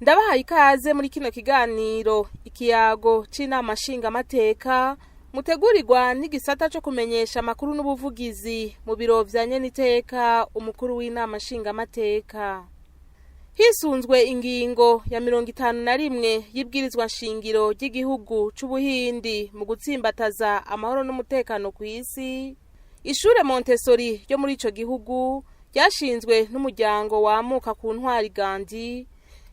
Ndabahaye ikaze muri kino kiganiro ikiyago c'inama nshingamateka mutegurirwa n'igisata co kumenyesha amakuru n'ubuvugizi mu biro vya nyeniteka umukuru w'inama nshingamateka. Hisunzwe ingingo ya 51 y'ibwirizwa nshingiro ry'igihugu c'Ubuhindi mu gutsimbataza amahoro n'umutekano ku isi, ishure Montessori ryo muri ico gihugu ryashinzwe n'umuryango wamuka ku ntwari Gandhi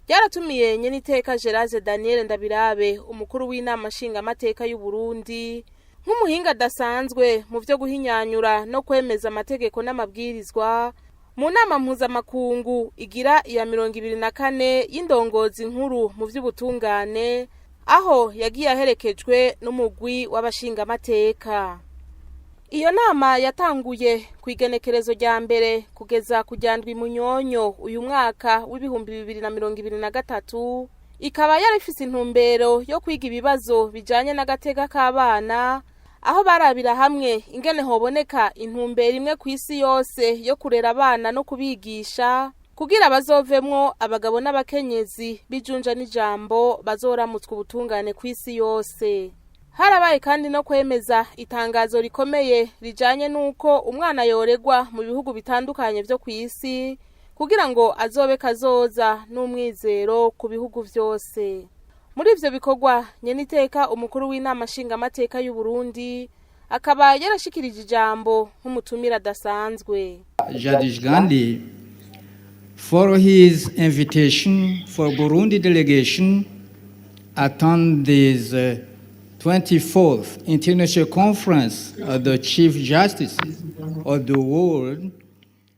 ryaratumiye nyeniteka Gerase Daniel Ndabirabe, umukuru w'inama nshingamateka y'u Burundi, nk'umuhinga adasanzwe mu vyo guhinyanyura no kwemeza amategeko n'amabwirizwa mu nama mpuzamakungu igira iya 24 y'indongozi nkuru mu vy'ubutungane, aho yagiye aherekejwe n'umugwi w'abashingamateka. Iyo nama yatanguye ku igenekerezo rya 1 kugeza ku rya 7 Munyonyo uyu mwaka w'2023, ikaba yarifise intumbero yo kwiga ibibazo bijanye n'agateka k'abana, aho barabira hamwe ingene hoboneka intumbero imwe ku isi yose yo kurera abana no kubigisha kugira bazovemwo abagabo n'abakenyezi bijunja n'ijambo bazoramutswa ubutungane ku isi yose. Harabaye kandi no kwemeza itangazo rikomeye rijanye n'uko umwana yoregwa mu bihugu bitandukanye vyo ku isi kugira ngo azobe kazoza n'umwizero ku bihugu vyose. Muri ivyo bikorwa, nyeniteka umukuru w'inama nshingamateka y'u Burundi akaba yarashikirije ijambo nk'umutumira adasanzwe. Jadish Gandhi for his invitation for Burundi delegation attend this 24th International Conference of the Chief Justices of the World.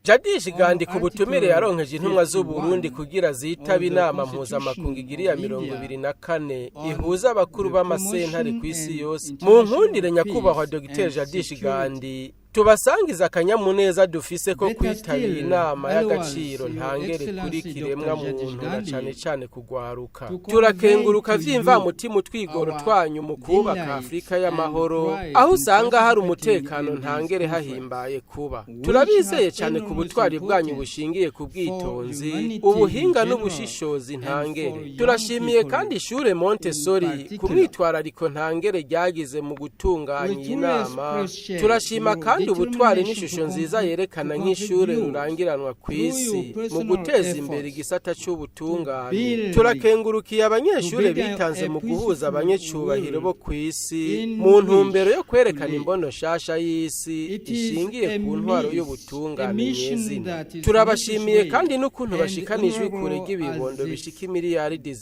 Jadish Gandhi ku butumire yaronkeje intumwa z'u Burundi kugira zitaba inama mpuzamakungu igiri ya 24 ihuza abakuru b'amasentare ku isi yose. Mu nkundire, nyakubahwa Dr Jadish Gandhi, tubasangiza akanyamuneza dufise ko kwitabira inama y'agaciro ntangere kuri kiremwa muntu na cane cane kugwaruka. Turakenguruka vy'imvamutima utwigoro twanyu mu kubaka Afurika y'amahoro, aho usanga hari umutekano ntangere hahimbaye kuba. Turabizeye cane ku butwari bwanyu bushingiye ku bwitonzi, ubuhinga n'ubushishozi ntangere. Turashimiye kandi ishure Montessori ku mwitwarariko ntangere ryagize mu gutunganya iyi nama. Turashima kandi ubutwari n'ishusho nziza yerekana nk'ishure rurangiranwa ku isi mu guteza imbere igisata c'ubutungane. Turakengurukiye abanyeshure bitanze mu guhuza abanyecubahiro bo ku isi mu ntumbero yo kwerekana imbono nshasha y'isi ishingiye ku ntwaro y'ubutungane nyezina. Turabashimiye kandi n'ukuntu bashikana ijwi kure ry'ibibondo bishika imiliyaridi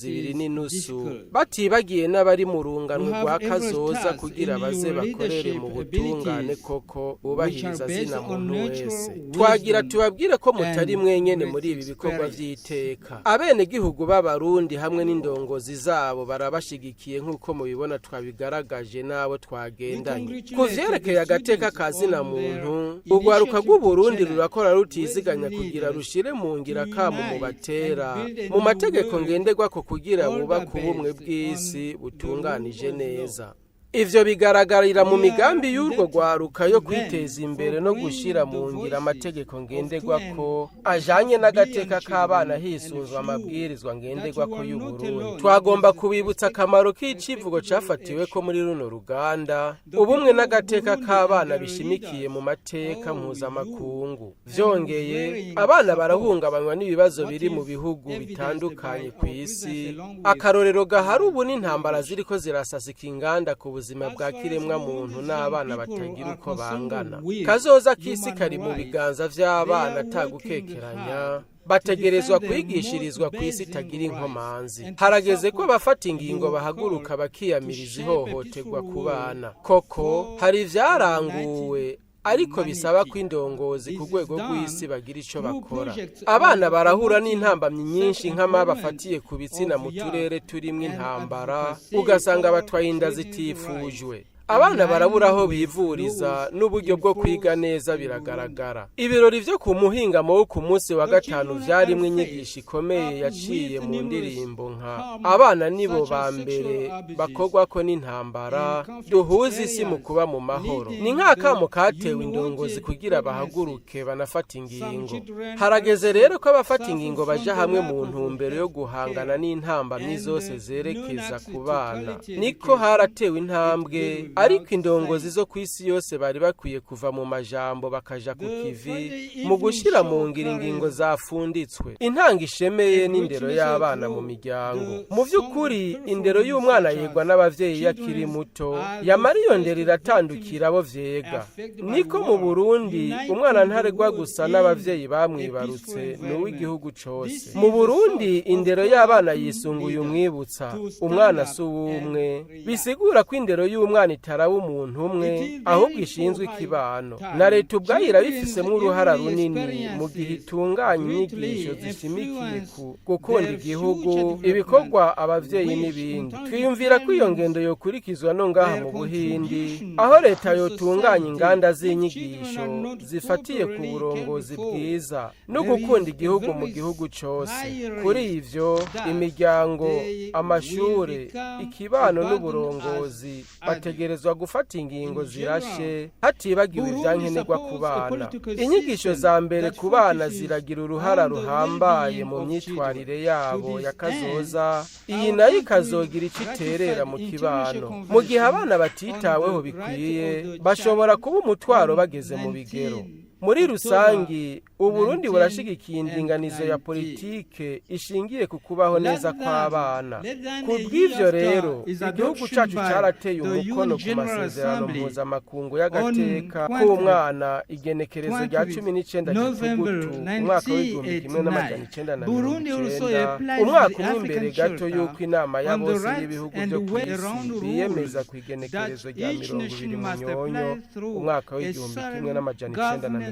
2.5, batibagiye n'abari mu rungano rwa kazoza, kugira baze bakorere mu butungane koko bubahiriza zina muntu wese. Twagira tubabwire ko mutari mwenyene muri ibi bikorwa vy'iteka. Abenegihugu b'Abarundi hamwe n'indongozi zabo barabashigikiye, nk'uko mubibona twabigaragaje n'abo twagendanye. Ku vyerekeye agateka ka zina muntu, urwaruka rw'Uburundi rurakora rutiziganya kugira rushire mu ngira kamo mu batera mu mategeko ngenderwako kugira bubake ubumwe bw'isi butunganije neza. Ivyo bigaragarira mu migambi y'urwo rwaruka yo kwiteza imbere no gushira mu ngira amategeko ngenderwako ajanye n'agateka k'abana hisunzwe amabwirizwa ngenderwako y'u Burundi. Twagomba kubibutsa akamaro k'icivugo cafatiwe ko muri runo ruganda, ubumwe n'agateka k'abana bishimikiye mu mateka mpuzamakungu. Vyongeye, abana barahungabanywa n'ibibazo biri mu bihugu bitandukanye ku isi. Akarorero gahari ubu n'intambara ziriko zirasasika inganda ku buzima bwa kiremwa muntu n'abana batagira uko bangana. Kazoza k'isi kari mu biganza vy'abana atagukekeranya, bategerezwa kwigishirizwa ku isi itagira inkomanzi. Harageze ko abafata ingingo bahaguruka bakiyamiriza ihohoterwa ku bana. Koko hari ivyaranguwe, ariko bisaba ko indongozi ku rwego rw'isi bagira ico bakora. Abana barahura n'intambamyi nyinshi nk'amaba afatiye ku bitsina mu turere turimwo intambara, ugasanga batwaye inda zitifujwe. Abana barabura aho bivuriza n'uburyo bwo kwiga neza biragaragara. Ibirori vyo ku muhingamo wo ku munsi wa gatanu vyarimwo inyigisho ikomeye yaciye mu ndirimbo nka "Abana nibo ba mbere bakorwako n'intambara, duhuze isi mu kuba mu mahoro". Ni nk'akamo katewe indongozi kugira bahaguruke banafata ingingo. Harageze rero ko abafata ingingo baja hamwe mu ntumbero yo guhangana n'intambamyi zose zerekeza ku bana. Niko haratewe intambwe, ariko indongozi zo ku isi yose bari bakwiye kuva mu majambo bakaja ku kivi mu gushira mu ngiro ingingo zafunditswe. Intanga ishemeye n'indero y'abana mu miryango. Mu vy'ukuri, indero y'umwana yegwa n'abavyeyi iyo akiri muto, yamara iyo ndero iratandukira abo vyega. Niko mu Burundi umwana ntaregwa gusa n'abavyeyi bamwibarutse, ni uw'igihugu cose. Mu Burundi indero y'abana yisunguye umwibutsa "Umwana si uw'umwe", bisigura ko indero y'umwana itaraba umuntu umwe, ahubwo ishinzwe ikibano. Na leta ubwayo irabifisemo uruhara runini mu gihe itunganya inyigisho zishimikiye ku gukunda igihugu, ibikorwa, abavyeyi n'ibindi. Twiyumvira ko iyo ngendo yokurikizwa no ngaha mu Buhindi, aho leta yotunganya inganda z'inyigisho zifatiye ku burongozi bwiza no gukunda igihugu mu gihugu cose. Kuri ivyo, imiryango, amashure, ikibano n'uburongozi bategerezwa gufata ingingo zirashe, hatibagiwe ivyankenerwa ku bana. Inyigisho za mbere ku bana ziragira uruhara ruhambaye mu myitwarire yabo ya kazoza, iyi nayo ikazogira ico iterera mu kibano. Mu gihe abana batitaweho bikwiye, bashobora kuba umutwaro bageze mu bigero. Muri rusangi, Uburundi burashigikiye indinganizo ya politike ishingiye ku kubaho neza kw'abana. Ku bw'ivyo rero, igihugu cacu carateye umukono ku masezerano mpuzamakungu y'agateka k'umwana igenekerezo rya 19 Gitugutu 1990, umwaka umwe imbere gato y'uko inama ya bose y'ibihugu vyo ku isi biyemeza ku igenekerezo rya 20 Munyonyo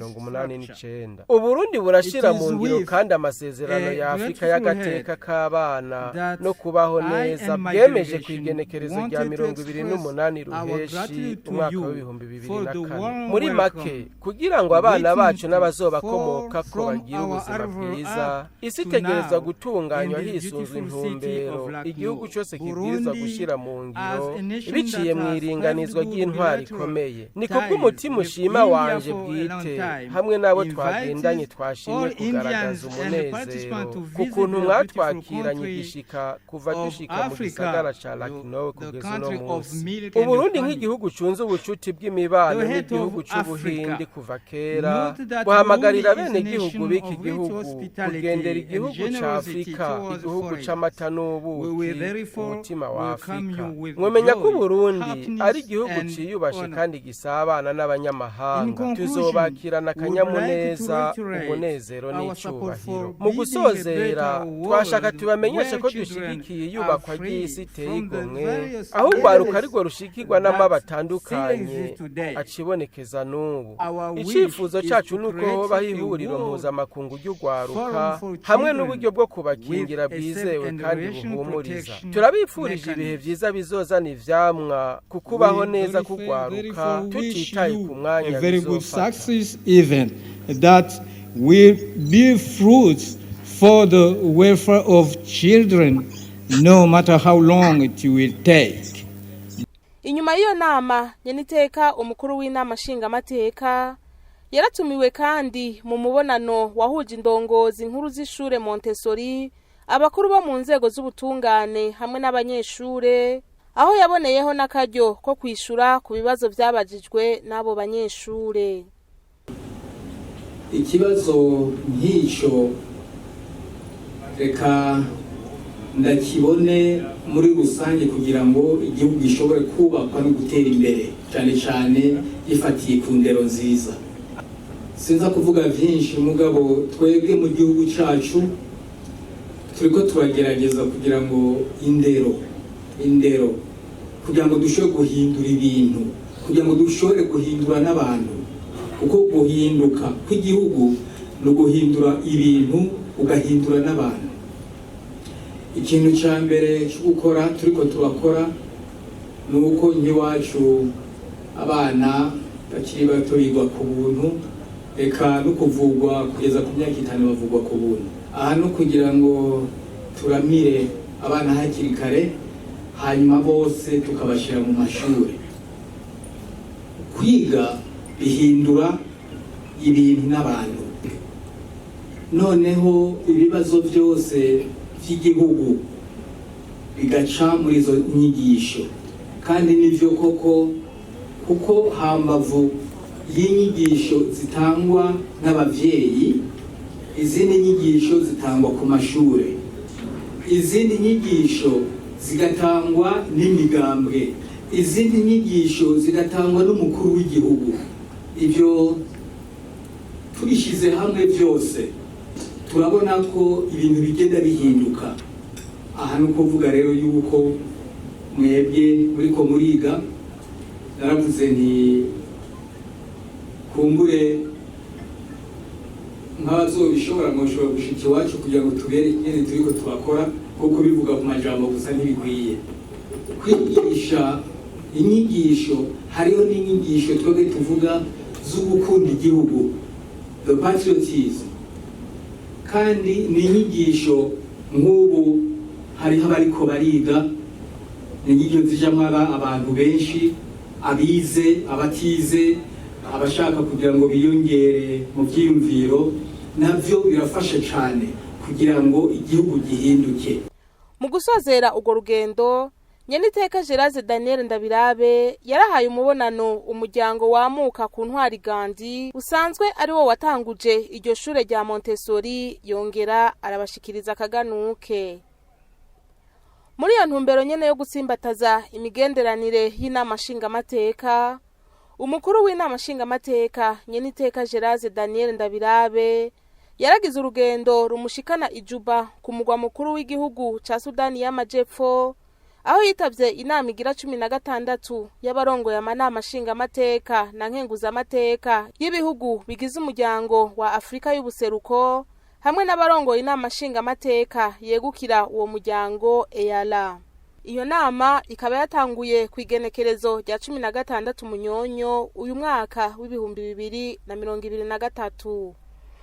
1989. Uburundi burashira mu ngiro kandi amasezerano ya Afurika y'agateka k'abana no kubaho neza bwemeje ku igenekerezo rya 28 Ruheshi 2004. Muri make, kugira ngo abana bacu n'abazobakomoka ko bagire ubuzima bwiza, isi itegerezwa gutunganywa hisunzwe intumbero igihugu cyose kibwirizwa gushira mu ngiro biciye mu iringanizwa ry'intwari ikomeye. Ni kubw'umutima ushima wanje bwite hamwe n'abo twagendanye twashimye kugaragaza umunezero ku kuntu mwatwakiranye igishika kuva dushika mu gisagara ca Lucknow kugeza uno munsi. Uburundi nk'igihugu cunze ubucuti bw'imibano n'igihugu c'Ubuhindi kuva kera, buhamagarira bene igihugu b'iki gihugu kugendera igihugu ca Afurika, igihugu c'amata n'ubuki, umutima wa Afurika. Mwomenya ko Uburundi ari igihugu ciyubashe kandi gisabana n'abanyamahanga. Tuzobakirana akanyamuneza, umunezero n'icubahiro. Mu gusozera, twashaka tubamenyeshe ko dushigikiye iyubakwa ry'isi iteye igomwe, aho urwaruka arirwo rushikirwa n'amaba atandukanye acibonekeza n'ubu. Icifuzo cacu ni uko hobaho ihuriro mpuzamakungu ry'urwaruka hamwe n'uburyo bwo kubakingira bwizewe kandi buhumuriza. Turabifurije ibihe vyiza bizozana ivyamwa ku kubaho neza k'urwaruka, tutitaye ku mwanya A very good bizofata. success event that will bear fruits for the welfare of children, no matter how long it will take. Inyuma y'iyo nama, nyeniteka umukuru w'inama nshingamateka yaratumiwe kandi mu mubonano wahuje indongozi nkuru z'ishure Montessori, abakuru bo mu nzego z'ubutungane hamwe n'abanyeshure, aho yaboneyeho n'akaryo ko kwishura ku bibazo vyabajijwe n'abo banyeshure. Ikibazo nk'icyo reka ndakibone muri rusange, kugira ngo igihugu gishobore kubakwa no gutera imbere, cyane cyane gifatiye ku ndero nziza. Sinza kuvuga byinshi, mugabo twebwe mu gihugu cyacu turiko turagerageza kugira ngo indero kugira ngo dushobore guhindura ibintu, kugira ngo dushobore guhindura n'abantu, kuko guhinduka kw'igihugu ni uguhindura ibintu, ugahindura n'abantu. Ikintu cya mbere cyo gukora turiko turakora ni uko nk'iwacu Abana bakiri bato bigwa ku buntu, eka no kuvugwa kugeza ku myaka 5 bavugwa ku buntu. Aha no kugira ngo turamire abana hakiri kare, hanyuma bose tukabashyira mu mashuri. Kwiga bihindura ibintu n'abantu. Noneho ibibazo byose by'igihugu bigaca muri izo nyigisho, kandi nivyo koko, kuko hambavu y'inyigisho zitangwa n'abavyeyi, izindi nyigisho zitangwa ku mashure, izindi nyigisho zigatangwa n'imigambwe, izindi nyigisho zigatangwa n'umukuru w'igihugu. Ibyo tubishyize hamwe byose turabona ko ibintu bigenda bihinduka. Aha ni ukuvuga rero yuko mwebwe muriko muriga, naravuze nti kumbure nk'abazobishobora mwoshobora gushika iwacu kugira ngo tubereke ingene turiko turakora, kuko bivuga ku majambo gusa ntibikwiye. Kwigisha inyigisho, hariho n'inyigisho twebwe tuvuga zo gukunda igihugu, the patriotism, kandi ni inyigisho nk'ubu hariho abariko bariga, ni inyigisho zijamwo abantu benshi, abize, abatize, abashaka kugira ngo biyongere mu vyiyumviro. Navyo birafasha cane kugira ngo igihugu gihinduke. Mu gusozera urwo rugendo, nyeniteka Gerase Daniel Ndabirabe yarahaye umubonano umuryango wamuka ku ntwari Gandhi, usanzwe ari wo watanguje iryo shure rya Montessori, yongera arabashikiriza akaganuke. Muri iyo ntumbero nyene yo gutsimbataza imigenderanire y'inama nshingamateka, umukuru w'inama nshingamateka nyeniteka Gerase Daniel Ndabirabe yaragize urugendo rumushikana ijuba ku mugwa mukuru w'igihugu ca Sudani y'Amajepfo, aho yitavye inama igira 16 y'abarongoye amanama nshingamateka na nkenguzamateka y'ibihugu bigize umuryango wa Afrika y'ubuseruko, hamwe n'abarongoye inama nshingamateka yegukira uwo muryango EALA. Iyo nama ikaba yatanguye ku igenekerezo rya 16 Munyonyo uyu mwaka w'2023.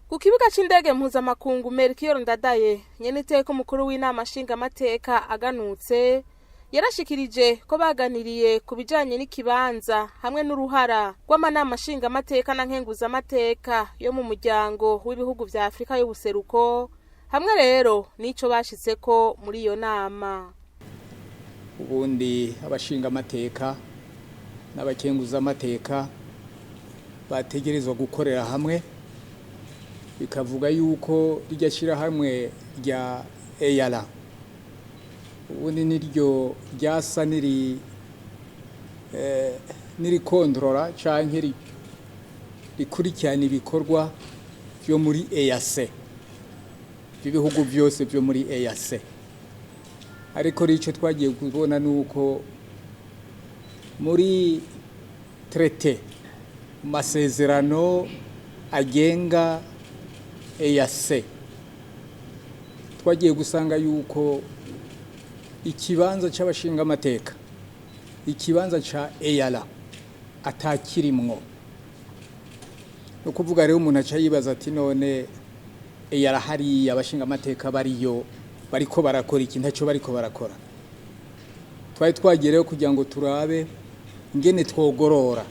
Ku kibuga c'indege mpuzamakungu Melchior Ndadaye, nyeniteka umukuru w'inama nshingamateka aganutse yarashikirije ko baganiriye ku bijanye n'ikibanza hamwe n'uruhara rw'amanama nshingamateka na nkenguzamateka yo mu muryango w'ibihugu vya Afrika y'ubuseruko, hamwe rero n'ico bashitseko muri iyo nama. Ubundi abashingamateka n'abakenguzamateka bategerezwa gukorera hamwe, bikavuga yuko rirya shyirahamwe rya EALA ubundi niryo ryasa nirikondorora canke rikurikirana ibikorwa vyo muri EAC, by'ibihugu byose byo muri EAC. Ariko rico twagiye kubona nuko muri traité, mu masezerano agenga EAC, twagiye gusanga yuko ikibanza c'abashingamateka, ikibanza ca EALA atakirimwo. No kuvuga rero umuntu aca yibaza ati none EALA hariya abashingamateka bariyo bariko barakora iki? Ntacyo bariko barakora. Twari twagiyeyo kugira ngo turabe ingene twogorora,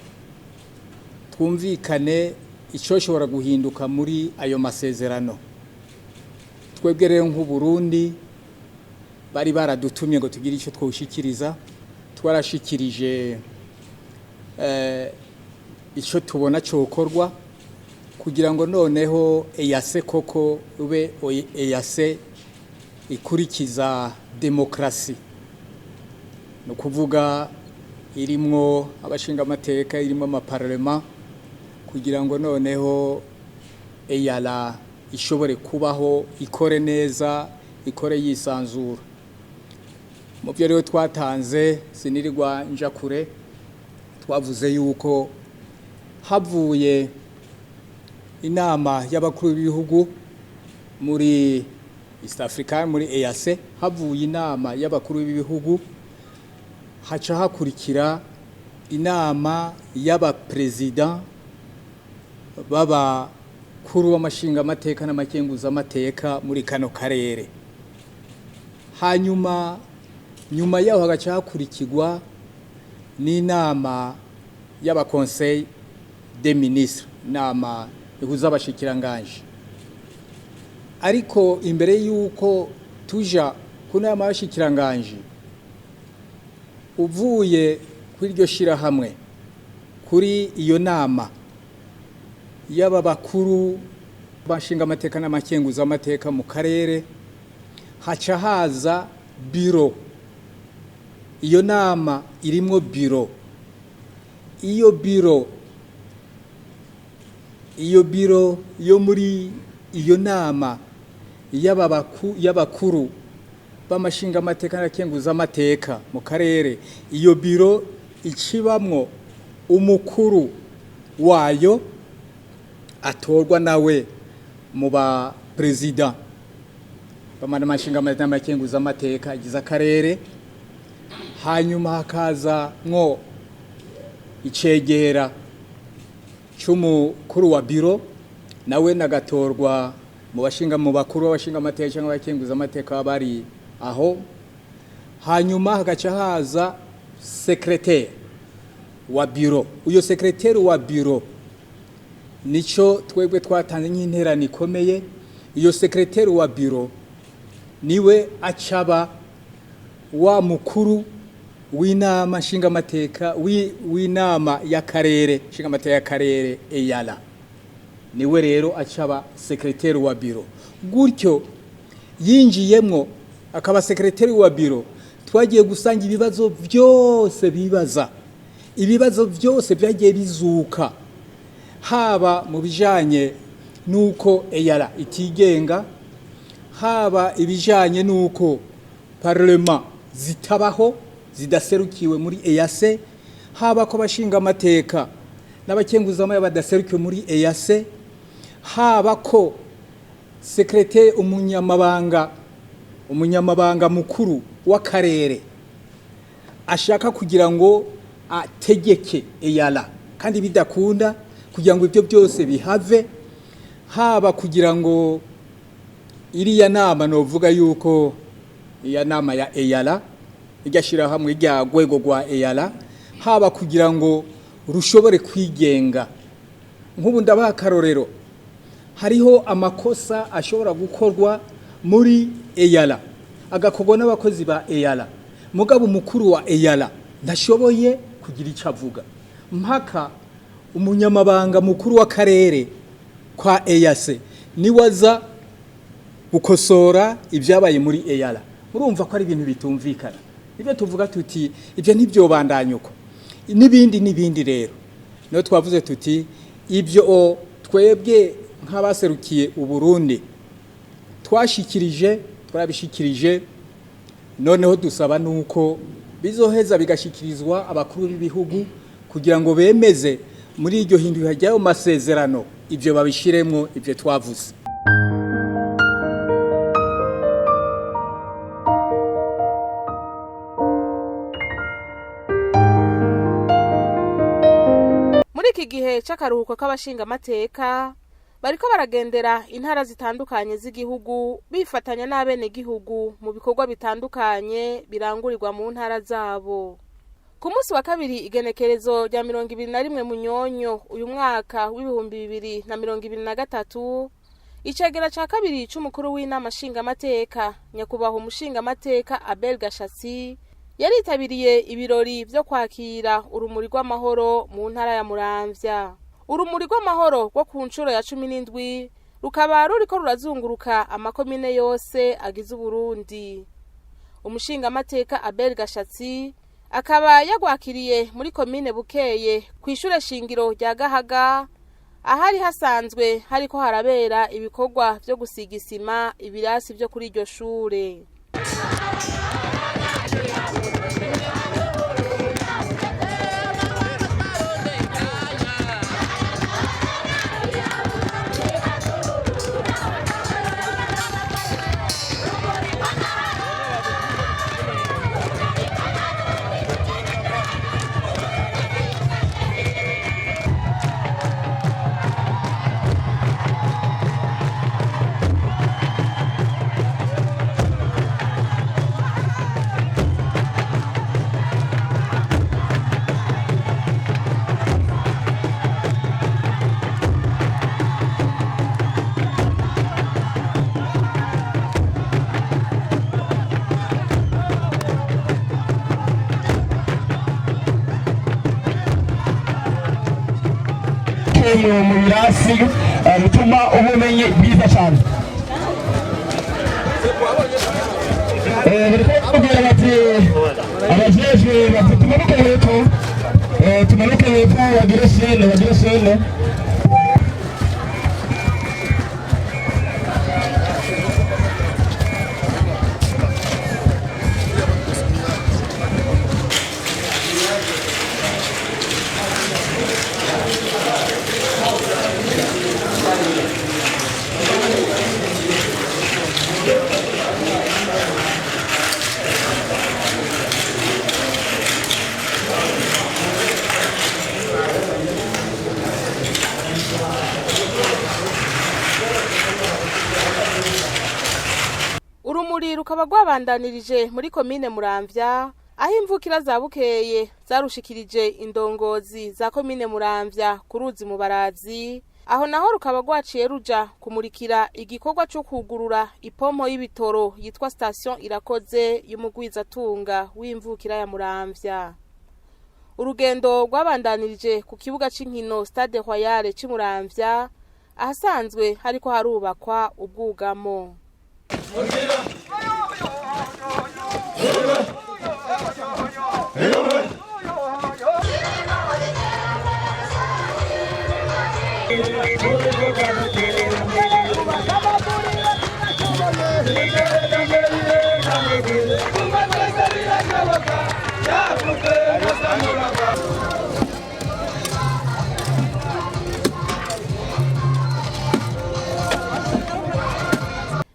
twumvikane icoshobora guhinduka muri ayo masezerano. Twebwe rero nk'u Burundi bari baradutumye ngo tugire icyo twushikiriza, twarashikirije icyo tubona cyokorwa kugira ngo noneho EAC koko ube EAC ikurikiza demokrasi, no kuvuga irimwo abashingamateka, irimwo amaparlema, kugira ngo noneho EALA ishobore kubaho, ikore neza, ikore yisanzura. Mu byo rero twatanze, sinirirwa nja kure, twavuze yuko havuye inama y'abakuru b'ibihugu muri East Africa, muri EAC, havuye inama y'abakuru b'ibihugu haca hakurikira Inama y'abaperezida b'abakuru b'amashingamateka n'amakenguzamateka muri kano karere. Hanyuma nyuma yaho hagaca hakurikirwa n'inama y'abakonseyi des ministres, inama ihuza abashikiranganje. Ariko imbere y'uko tuja ku nama y'abashikiranganje, uvuye kuri iryo shirahamwe, kuri iyo nama y'aba bakuru bashinga amateka n'amakenguzamateka mu karere, haca haza biro. Iyo nama irimwo biro. Iyo biro yo muri iyo nama y'abakuru b'amashingamateka n'abakenguzamateka mu karere, iyo biro ikibamwo umukuru wayo atorwa nawe mu ba perezida b'amashingamateka n'abakenguzamateka agize akarere. Hanyuma hakaza mwo icegera c'umukuru wa biro, nawe nagatorwa mu bashinga mu bakuru b'abashinga amateka cyangwa abakenguza amateka bari aho. Hanyuma hagaca haza secrétaire wa biro. Uyo secrétaire wa biro, nico twebwe twatanze nk'interano ikomeye. Iyo secrétaire wa biro niwe acaba wa mukuru w'inama nshingamateka, w'inama y'akarere, nshingamateka y'akarere EALA. Niwe rero acaba secrétaire wa biro. Gutyo yinjiyemwo akaba secrétaire wa biro, twagiye gusanga ibibazo byose bibaza, ibibazo byose byagiye bizuka, haba mu bijanye n'uko EALA itigenga, haba ibijanye n'uko parlement zitabaho, zidaserukiwe muri EAC, haba ko bashinga amateka n'abakenguzamateka badaserukiwe muri EAC, haba ko secrétaire, umunyamabanga mukuru w'akarere ashaka kugira ngo ategeke EALA kandi bidakunda, kugira ngo ibyo byose bihave, haba kugira ngo iriya nama, novuga yuko iya nama ya EALA, irya shirahamwe rya rwego rwa EALA, haba kugira ngo rushobore kwigenga. Nk'ubu ndabaha akarorero: hariho amakosa ashobora gukorwa muri EALA, agakorwa n'abakozi ba EALA, mugabo umukuru wa EALA ntashoboye kugira icyo avuga mpaka umunyamabanga mukuru w'akarere kwa EAC niwaza gukosora ibyabaye muri EALA. Murumva ko ari ibintu bitumvikana. Ibyo tuvuga tuti ibyo ntibyobandanya uko, n'ibindi n'ibindi. Rero niyo twavuze tuti ibyo twebwe nk'abaserukiye Uburundi twashikirije, twarabishikirije. Noneho dusaba nuko bizoheza bigashikirizwa abakuru b'ibihugu kugira ngo bemeze muri iryo hinduka ry'ayo masezerano, ibyo babishiremwo, ibyo twavuze. Muri iki gihe c'akaruhuko k'abashingamateka, bariko baragendera intara zitandukanye z'igihugu, bifatanya n'abenegihugu mu bikorwa bitandukanye birangurirwa mu ntara zabo. Ku munsi wa kabiri, igenekerezo rya 21 Munyonyo uyu mwaka w'2023, icegera ca kabiri c'umukuru w'inama nshingamateka, nyakubahwa umushingamateka Abel Gashatsi, yaritabiriye ibirori vyo kwakira urumuri rw'amahoro mu ntara ya Muramvya. Urumuri rw'amahoro rwo ku nshuro ya 17 rukaba ruriko rurazunguruka amakomine yose agize Uburundi. Umushingamateka Abel Gashatsi akaba yagwakiriye muri komine Bukeye, kw'ishure shingiro rya Gahaga, ahari hasanzwe hariko harabera ibikorwa vyo gusiga isima ibirasi vyo kuri iryo shure. Mu birasi bituma ubumenyi bwiza cyane. Bariko bakubwira bati abajejwe bati tumanuke hepfo, tumanuke hepfo bagire scène, bagire scène. Urumuri rukaba rwabandanirije muri komine Muramvya, aho imvukira za Bukeye zarushikirije indongozi za komine Muramvya ku ruzi Mubarazi. Aho naho rukaba rwaciye ruja kumurikira igikorwa cyo kugurura ipompo y'ibitoro yitwa Station Irakoze y'umugwizatunga w'imvukira ya Muramvya. Urugendo rwabandanirije ku kibuga c'inkino Stade Royal c'Imuramvya, ahasanzwe hariko harubakwa ubwugamo.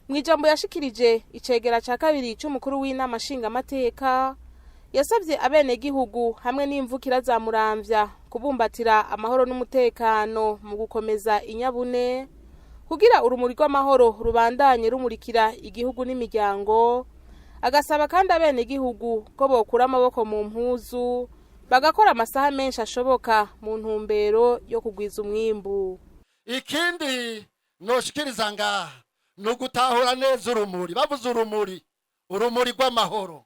Mw'ijambo yashikirije, icegera ca kabiri c'umukuru w'inama nshingamateka yasabye abenegihugu hamwe n'imvukira za Muramvya kubumbatira amahoro n'umutekano mu gukomeza inyabune, kugira urumuri rw'amahoro rubandanye rumurikira igihugu n'imiryango. Agasaba kandi abenegihugu ko bokura amaboko mu mpuzu, bagakora amasaha menshi ashoboka mu ntumbero yo kugwiza umwimbu. Ikindi noshikiriza ngaha ni ugutahura neza urumuri. Bavuze urumuri, urumuri rw'amahoro.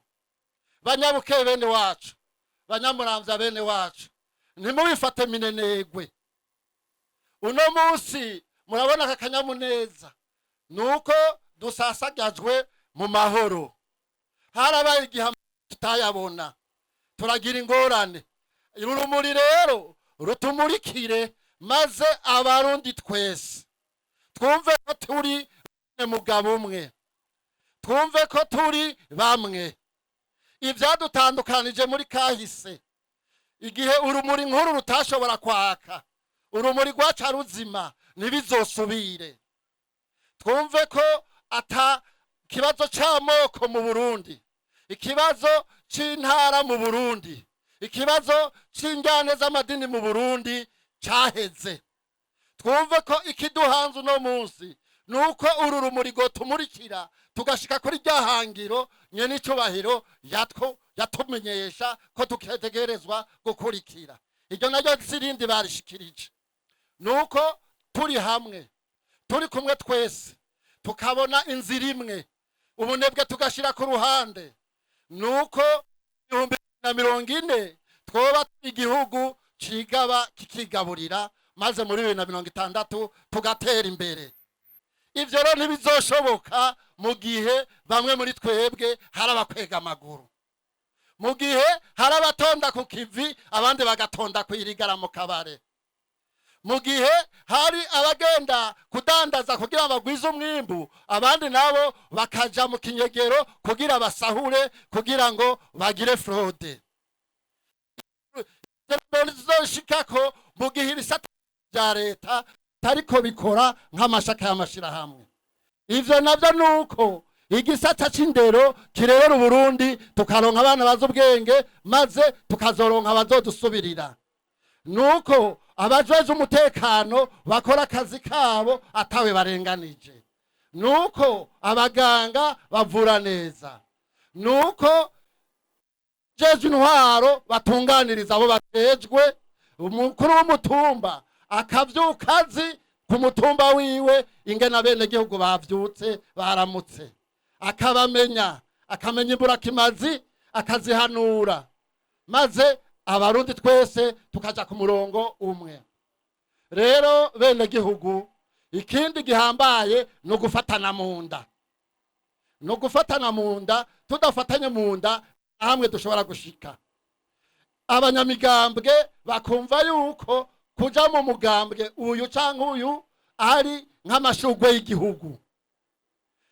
Banyabukeye bene wacu, Banyamuramvya bene wacu, ntimubifate minenegwe. Uno munsi murabona aka kanyamuneza nuko dusasagajwe mu mahoro. Harabaye igihe tutayabona, turagira ingorane. Urumuri rero rutumurikire, maze Abarundi twese twumve ko turi mugabo umwe, twumve ko turi bamwe. Ibyadutandukanije muri kahise, igihe urumuri nkuru rutashobora kwaka, urumuri rwaca ruzima, ntibizosubire. Twumve ko ata kibazo c'amoko mu Burundi, ikibazo c'intara mu Burundi, ikibazo c'injyane z'amadini mu Burundi caheze. Twumve ko ikiduhanze uno munsi nuko uru rumuri rwotumurikira, tugashika kuri rya hangiro nyene icubahiro yatumenyesha ko tutegerezwa gukurikira. Iryo naryo sirindi barishikirije, nuko turi hamwe, turi kumwe twese, tukabona inzira imwe, ubunebwe tugashira ku ruhande, nuko 2040 twoba igihugu cigaba kikigaburira, maze muri 2060 tugatera imbere. Ivyo rero ntibizoshoboka mu gihe bamwe muri twebwe hari abakwega amaguru, mu gihe hari abatonda ku kivi abandi bagatonda kwirigara mu kabare, mu gihe hari abagenda kudandaza kugira bagwize umwimbu, abandi nabo bakaja mu kinyegero kugira basahure, kugira ngo bagire fraude. Bizoshikako mu gihe ibisata vya leta tariko bikora nk'amashaka y'amashirahamwe. Ivyo navyo nuko igisata c'indero kirerera Uburundi, tukaronka abana bazi ubwenge, maze tukazoronka abazodusubirira. Nuko abajejwe umutekano bakora akazi kabo atawe barenganije. Nuko abaganga bavura neza. Nuko jejwe intwaro batunganiriza abo batejwe. Umukuru w'umutumba akavyuka azi ku mutumba wiwe ingene abenegihugu bavyutse baramutse, akabamenya, akamenya imburakimazi, akazihanura, maze Abarundi twese tukaja ku murongo umwe. Rero bene gihugu, ikindi gihambaye ni ugufatana mu nda, ni ugufatana mu nda. Tudafatanye mu nda, hamwe dushobora gushika. Abanyamigambwe bakumva yuko kuja mu mugambwe uyu canke uyu ari nk'amashugwe y'igihugu,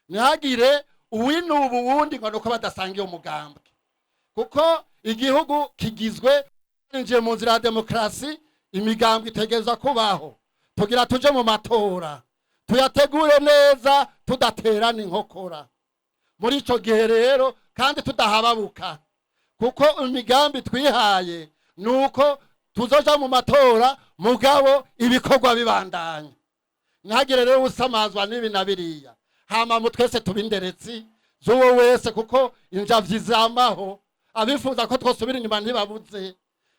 ntihagire uwinuba uwundi ngo nuko badasangiye umugambwe, kuko igihugu kigizwe, ninjiye mu nzira ya demokarasi, imigambwe itegerezwa kubaho. Tugira tuje mu matora, tuyategure neza, tudaterana inkokora muri ico gihe rero, kandi tudahababuka, kuko imigambi twihaye nuko tuzoja mu matora, mugabo ibikorwa bibandanya. Ntihagire rero usamazwa n'ibi na biriya. Hama mu twese tuba inderetsi z'uwo wese, kuko injavyi zamaho, abifuza ko twosubira inyuma ntibabuze.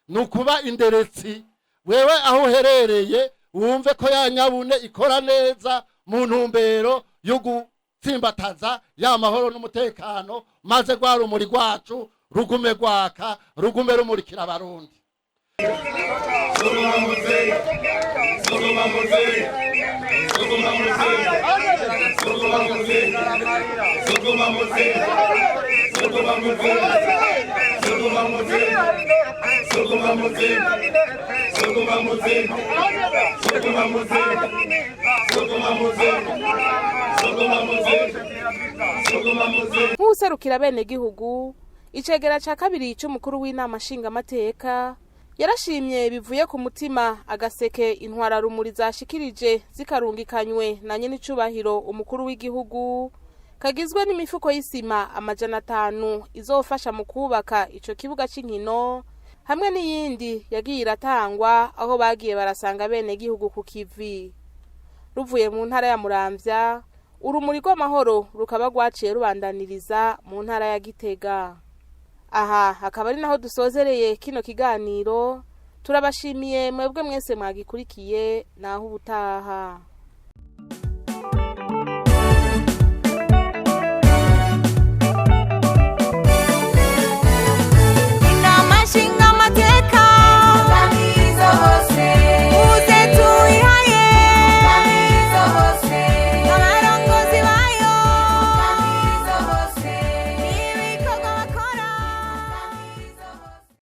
Ni ukuba inderetsi, wewe aho uherereye wumve ko ya nyabune ikora neza mu ntumbero yo gutsimbataza ya mahoro n'umutekano, maze rwa rumuri rwacu rugume rwaka, rugume rumurikira Abarundi. Nk'userukira bene gihugu, icegera ca kabiri c'umukuru w'inama nshingamateka yarashimye bivuye ku mutima agaseke intwararumuri zashikirije zikarungikanywe na nyenicubahiro umukuru w'igihugu, kagizwe n'imifuko y'isima 500 izofasha mu kubaka ico kibuga c'inkino, hamwe n'iyindi yagiye iratangwa aho bagiye barasanga bene gihugu ku kivi. Ruvuye mu ntara ya Muramvya, urumuri rw'amahoro rukaba rwaciye rubandaniriza mu ntara ya Gitega. Aha hakaba ari naho dusozereye kino kiganiro. Turabashimiye mwebwe mwese mwagikurikiye. Naho ubutaha.